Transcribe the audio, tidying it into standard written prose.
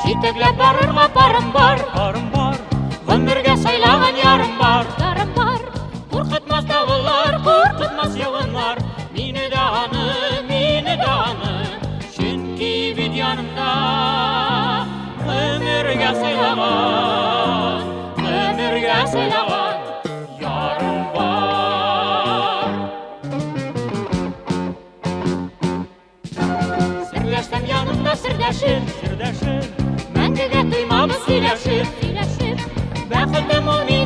Җитәкләп барырга парым бар, Парым бар, гомергә сайлаган ярым бар. Ярым бар. Куркытмас давыллар, куркытмас явымнар, мине дә аны, мине дә аны. Чөнки бит янымда гомергә сайлаган, гомергә сайлаган ярым бар. Серләшсәм янымда сердәшем, сердәшем, мәңгегә туймабыз сөйләшеп. Сөйләшеп. Бәхетем ул минем.